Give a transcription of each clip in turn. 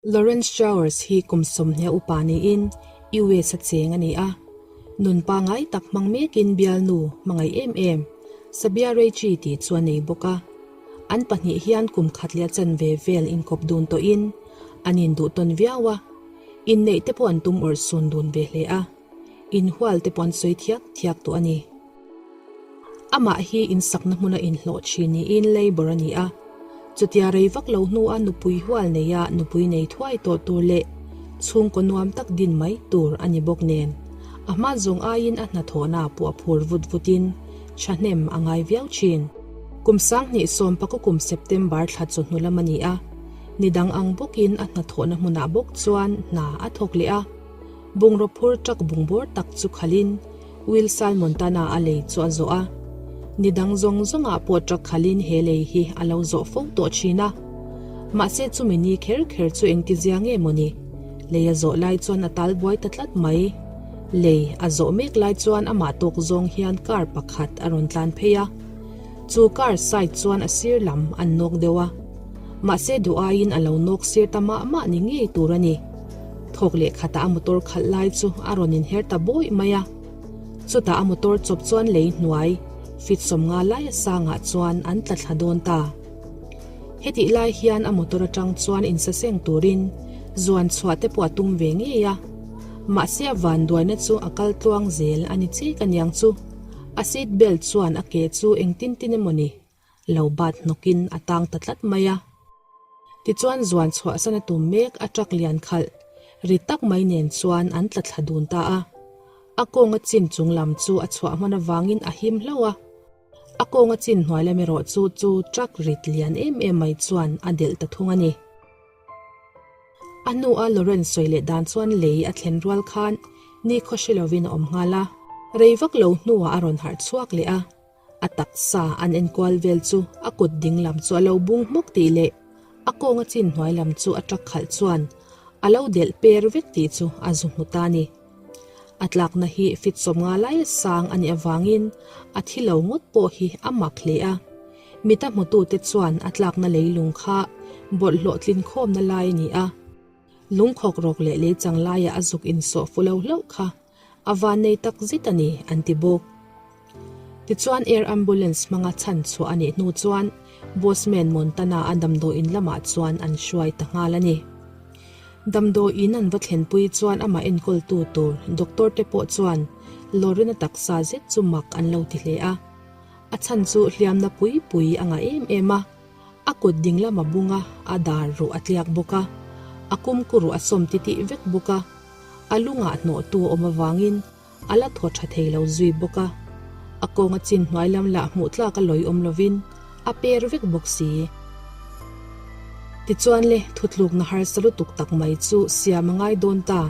Lawrence Showers hi kum 20 upa niin US a cheng a ni a. Nun pangai tak hmang mekin bialnu hmangaih em em Sabia Reichi tih chu a nei bawk a. An pahnih hian kum khat leh a chanve vel inkawp dun tawhin an induh tawn viau a, inneih te pawh an tum awrh sun dun ve hle a, inhual te pawh an sawi thiak thiak tawh a ni. Amah hi insakna hmuna inhlawh thin niin labour a ni a, chutia rei vak lo hnua nupui hual neia nupui nei thuai tawh tur leh chhungkaw nuam tak din mai tur a ni bawk nen, a hma zawng aiin a hnathawhna pawh a phur vut vutin thahnem a ngai viau thin. Kum 2019 kum September thla chawhnu lam a ni a, ni dang ang bawkin a hnathawhna hmunah bawk chuan hna a thawk leh a, bungraw phur truck bungbawr tak chu khalhin Will Salmontana a lei chu a zawh a. Ni dang zawng zawngah pawh truck khalhin he lei hi a lo zawh fo tawh thin a. Mahse chumi ni kher kher chu engtizia nge maw ni? Lei a zawh lai chuan a tal buai ta tlat mai. Lei a zawh mek lai chuan amah tawk zawng hian car pakhat a rawn tlan phei a. Chu car side chuan a sir lam an nawk deuh a. Mahse duh aiin a lo nawk sir ta mah mah ni ngei tur a ni. Thawk leh khatah a motor khalh lai chu a rawn inher ta bawih mai a. Chutah a motor chawp chuan lei hnuai fit 50 lai a sangah chuan an tla thla dawn ta. Hetih lai hian a motor atang chuan insaseng turin zuan chhuah te pawh a tum ve ngei a. Mahse a vanduaina chu a kal tluang zel a ni chik aniang chu. A seat belt chuan a ke chu engtin tin emaw ni lo bat hnawkin a tang ta tlat mai a. Tichuan zuan chhuahsan a tum mek a truck lian khalh ri tak mai nen chuan an tla thla dun ta a. A kawnga chin chung lam chu a chhuah hman avangin a him hlauh a. A kawnga chin hnuai lam erawh chu chu truck rit lian em em mai chuan a delh ta thung a ni. A hnua Lawrence sawi leh dan chuan lei a thlen rual khan nikhaw hre lovin a awm nghal a. Rei vak lo hnuah a rawn harh chhuak leh a. A taksa an enkual vel chu a kut ding lam chu a lo bung hmawk tih leh a kawnga chin hnuai lam chu a truck khalh chuan a lo delh per vek tih chu a zu hmu ta a ni. A tlakna hi fit 50 lai sang a nih avangin a thi lo ngawt pawh hi a mak hle a. Mita hmutute chuan a tlakna leilung kha bawlhhlawh tlin khawmna lai a ni a. Lungkhawk rawk leh lei chang laiah a zuk insawh fu lo hlauh kha a vannei tak zet a ni, an ti bawk. Tichuan air ambulance hmanga chhan chhuah a nih hnu chuan Boseman Montana a damdawiin lamah chuan an hruai ta nghal a ni. Damdawiin an va thlenpui chuan amah enkawltu tur doctor te pawh chuan Lorena taksa zet chu mak an lo ti hle a. A chhan chu hliamna pui pui a ngah em em a. A kut ding lam a bung a, a dar ruh a tliak bawk a, a kumku ruh a sawm titih vek bawk a, a lungah hnawhtu a awm avangin a la thaw tha thei lo zui bawk a, a kawnga chin hnuai lam lah hmuh tlak a lawi awm lovin a per vek bawk si. Tichuan le, thutlukna harsa lutuk tak mai chu siam a ngai dawn ta.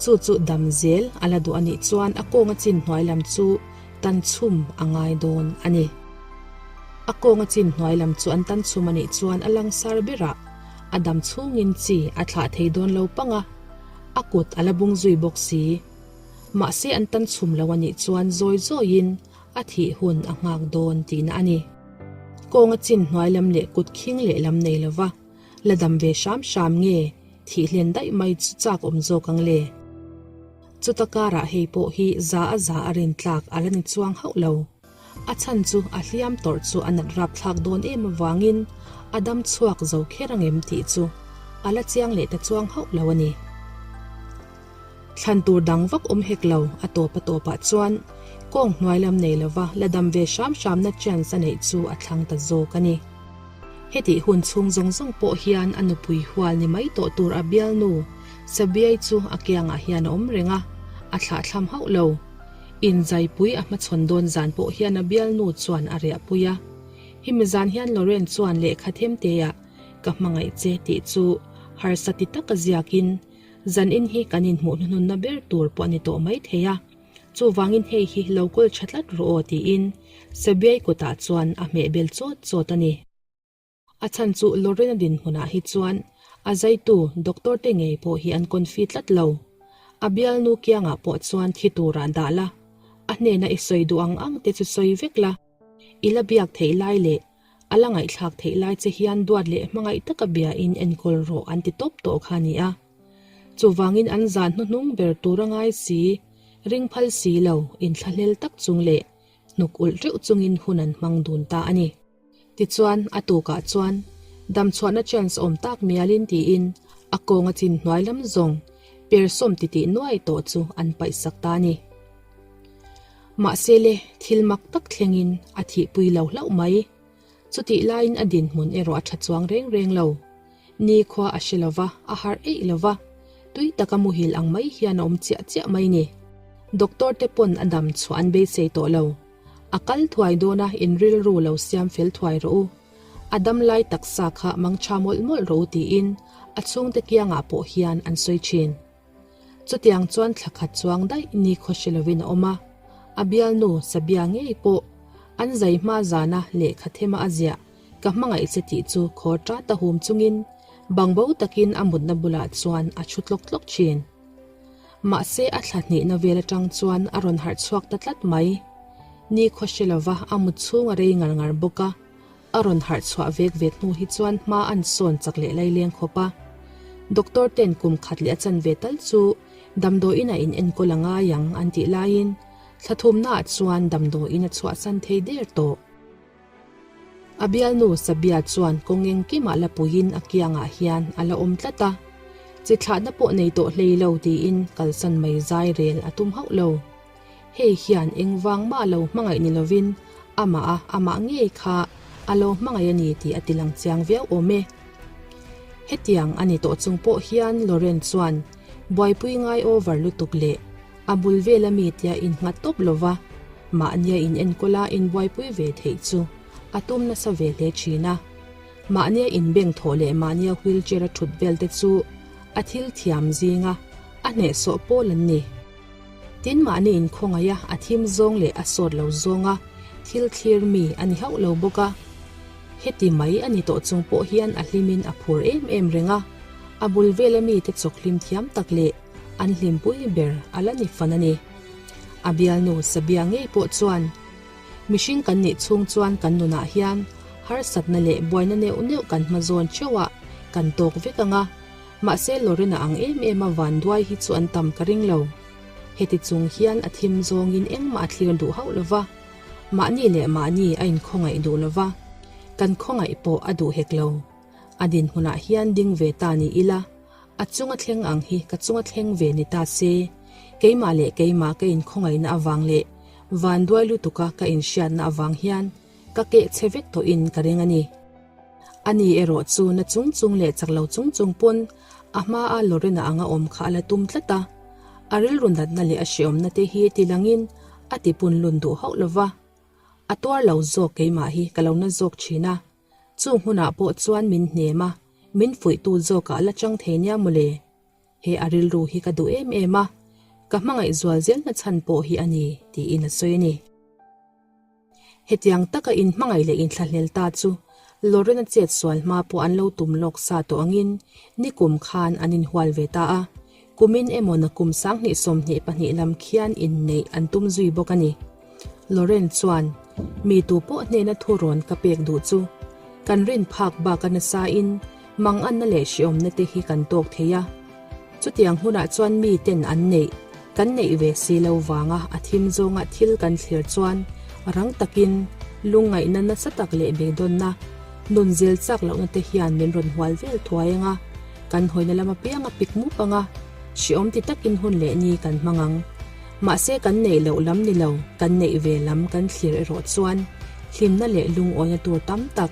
Chu chu dam zel a la duh a nih chuan a kawnga chin hnuai lam chu tan chhum a ngai dawn a ni. A kawnga chin hnuai lam chu an tan chhum a nih chuan a langsar berah a dam chhungin chi a thlah thei dawn lo pang a, a kut a la bung zui bawk si. Mahse an tan chhum lo a nih chuan zawi zawiin a thih hun a nghak dawn tihna a ni. Kawnga chin hnuai lam leh kut khing leh lam nei lova la dam ve hram hram nge thih hlen daih mai chu chak awm zawk ang le. Chuta karah hei pawh hi za a za a rin tlak a la ni chuang hauh lo. A chhan chu a hliam tawrh chu a nat rap thlak dawn em avangin a dam chhuak zo kher ang em tih chu a la chiang leh ta chuang hauh lo a ni. Thlan tur dang vak awm hek lo, a tawp a tawpah chuan kawng hnuai lam nei lova la dam ve hram hramna chance a neih chu a thlang ta zawk a ni. Hetih hun chhung zawng zawng pawh hian a nupui hual ni mai tawh tur a bialnu Sabiai chu a kiangah hian a awm reng a, a thlahthlam hauh lo. Inzaipui a hmachhawn dawn zan pawh hian a bialnu chuan a riahpui a. Hemi zan hian Lauren chuan lehkha themteah ka hmangaih che tih chu harsa ti taka ziakin Zanin hi kan inhmuh hnuhnunna ber tur pawh a ni tawh mai thei a, chuvangin hei hi lo kawl tha tlat rawh aw tiin Sabiai kutah chuan a hmehbel chawt chawt a ni. A chhan chu Lorena dinhmunah hi chuan a zaitu doctor te ngei pawh hi an confi tlat lo. A bialnu kiangah pawh chuan thi turah dah la, a hnena i sawi duh ang ang te chu sawi vek la, i la biak theih lai leh. A la ngaihthlak theih lai che hian duat leh hmangaih taka bia in enkawl rawh an ti tawp tawh kha a ni a. Chuvangin an zan hnuhnung ber tur a ngai si, ring phal si lo, inthlahlel tak chung leh hnuk ulh teuh chungin hun an hmang dun ta a ni. Tichuan, a tukah chuan damchhuahna chance awm tak mialin tiin a kawnga chin hnuai lam zawng per sawm titih nuai tawh chu an paihsak ta a ni. Mahse le, thil mak tak thlengin a thihpui lo hlauh mai. Chutih laiin a dinhmun erawh a tha chuang reng reng lo. Nikhua a hre lo va, a harh eih lo va, tui taka muhil ang mai hian a awm chiah chiah mai ni. Doctor te pawn a dam chhuah an beisei tawh lo. A kal thuai dawn a, in rilru lo siam fel thuai rawh u. A dam lai taksa kha mang tha mawlh mawlh rawh u tiin a chhungte kiangah pawh hian an sawi thin. Chutiang chuan thla khat chuang daih nikhaw hre lovin a awm a, a bialnu Sabia ngei pawh an zai hma zana lehkha thema a ziah ka hmangaih che tih chu khaw ṭat a hum chungin bangbo takin a mutna bulah chuan a thu tlawk tlawk thin. Mahse a thla hnihna vel atang chuan a rawn harh chhuak ta tlat mai. Nikhaw hre lova a mut chhung a rei ngar ngar bawk a. A rawn harh chhuah vek vek hnu hi chuan hma an sawn chak leh laileng khawp a. Doctor ten kum khat leh a chanve tal chu damdawiin a in enkawl a ngai ang an tih laiin thla thumnaah chuan damdawiin a chhuahsan thei der tawh. A bialnu Sabia chuan kawng engkimah la puiin a kiangah hian a la awm tlat a, chi thlahna pawh nei tawh hlei lo tiin kalsan mai zai rel a tum hauh lo. Hei hian engvang mah lo hmangaih ni lovin amah a amah ngei kha a lo hmangaih a ni tih a tilang chiang viau awm e. Hetiang a ni tawh chung pawh hian Lauren chuan buaipui ngai over lutuk leh a bul vela mi tia innghat tawp lova mahnia in enkawl a inbuaipui ve theih chu a tum nasa ve hle thin a. Mahnia inbeng thawh leh mahnia wheelchair a thut vel te chu a thil thiam zinga a hnehsawh pawl an ni. Tin mahni inkhawngaih a, a thim zawng leh a sawt lo zawnga thil thlir mi a ni hauh lo bawk a. Heti mai a ni tawh chung pawh hian a hlimin a phur em em reng a, a bul vela mite chawk hlim thiam tak leh an hlimpui ber a la ni fan a ni. A bialnu Sabia ngei pawh chuan, Mihring kan nih chhung chuan kan nunah hian harsatna leh buaina neuh neuh kan hma zawn theuh a, kan tawk vek ang a. Mahse Lorena ang em em a van duai hi chu an tam ka ring lo. Heti chung hian a thim zawngin engmah a thlir duh hauh lo va, mahni leh mahni a inkhawngaih duh lo va, kan khawngaih pawh a duh hek lo. A dinhmunah hian ding ve ta ni ila, a chunga thleng ang hi ka chunga thleng ve ni ta se, keimah leh keimah ka inkhawngaihna avang leh van duai lutuka ka inhriatna avang hian ka keh che vek tawhin ka ring a ni. Ani erawh chu na chung chung leh chak lo chung chung pawn a hmaa Lorena anga awm kha a la tum tlat a, a rilru natna leh a hreawmna te hi tilangin a tipun lun duh hauh lo va. A tuar lo zawk keimah hi ka lo na zawk thin a, chung hunah pawh chuan min hnem a, min fuihtu zawkah la chang thei nia mawle. He a rilru hi ka duh em em a, ka hmangaih zual zelna chhan pawh hi a ni, tiin a sawi a ni. Hetiang taka inhmangaih leh inthlahlel ta chu Lorena chet sual hma pawh an lo tum lawk sa tawh angin nikum khan an inhual ve ta a, kumin emaw nakum 2022 lam khian inneih an tum zui bawk a ni. Loren chuan, Mi tu pawh hnena thu rawn ka pek duh chu kan rin phak baka nasain manganna leh hreawmna te hi kan tawk thei a. Chutiang hunah chuan mi ten an neih, kan neih ve si lo vanga a thim zawnga thil kan thlir chuan rang takin lungngaihna nasa tak leh beidawnna, nun zel chak lohna te hian min rawn hual vel thuai anga, kan hawina lam apiang a pik mup anga, hreawm ti takin hun leh ni kan hmang ang. Mahse kan neih loh lam ni lo, kan neih ve lam kan thlir erawh chuan hlimna leh lungawina tur tam tak,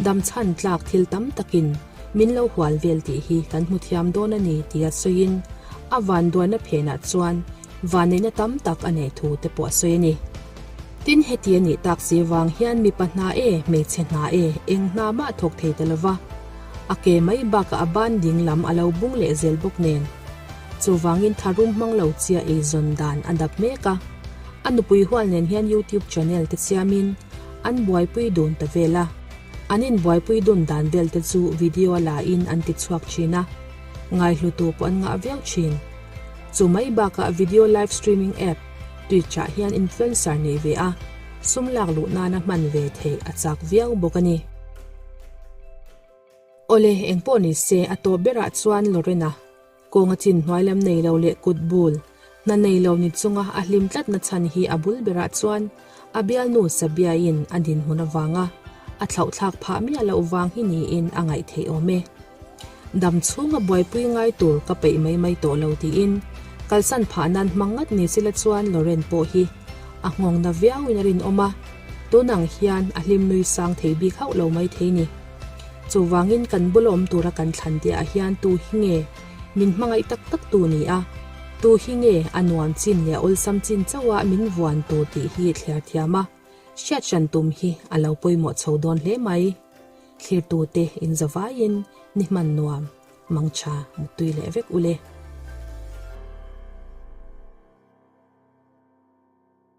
damchhan tlak thil tam takin min lo hual vel tih hi kan hmu thiam dawn a ni tia sawiin a vanduaina phenah chuan vanneihna tam tak a neih thu te pawh a sawi a ni. Tin heti a nih tak si vang hian mipa hna e, hmeichhe hna e, eng hna mah thawk thei ta lova, a ke mai bakah a ban ding lam a lo bung leh zel bawk nen. Chuvangin tharum hmang lo chia eizawn dan a dap mek a, a nupui hual nen hian YouTube channel te siamin an buaipui dun ta vel a. An inbuaipui dun dan vel te chu video a la in an ti chhuak thin a, ngaihlutu pawh an ngah viau thin. Chu mai bakah video live streaming app Twitch ah hian influencer nei ve a, sum lak luh nana hman ve theih a chak viau bawk a ni. Awle, engpawh ni se, a tawp berah chuan Lorena, kawnga chin hnuai lam nei lo leh kut bul, hna nei lo ni chunga a hlim tlatna chhan hi a bul berah chuan a bialnu Sabiain a dinhmun avanga a thlauhthlak phah miah loh vang hi niin a ngaih theih awm e. Dam chhunga buaipui ngai tur ka peih mai mai tawh lo tiin kalsan phah nan hmang ngat ni sila chuan Lauren pawh hi a nghawng na viauin a rinawm a, tun ang hian a hlim nui sang thei bik hauh lo mai thei ni. Chuvangin kan bula awm tura kan thlan tih ah hian tu hi nge min hmangaih tak tak tu ni a, tu hi nge a nuam chin leh a awlsam chin chauh a min vuan tur tih hi thliar thiam a, hriat hran tum hi a lo pawimawh chho dawn hle mai. Thlirtute inzavaiin ni hman nuam, mangtha muttui leh vek ule.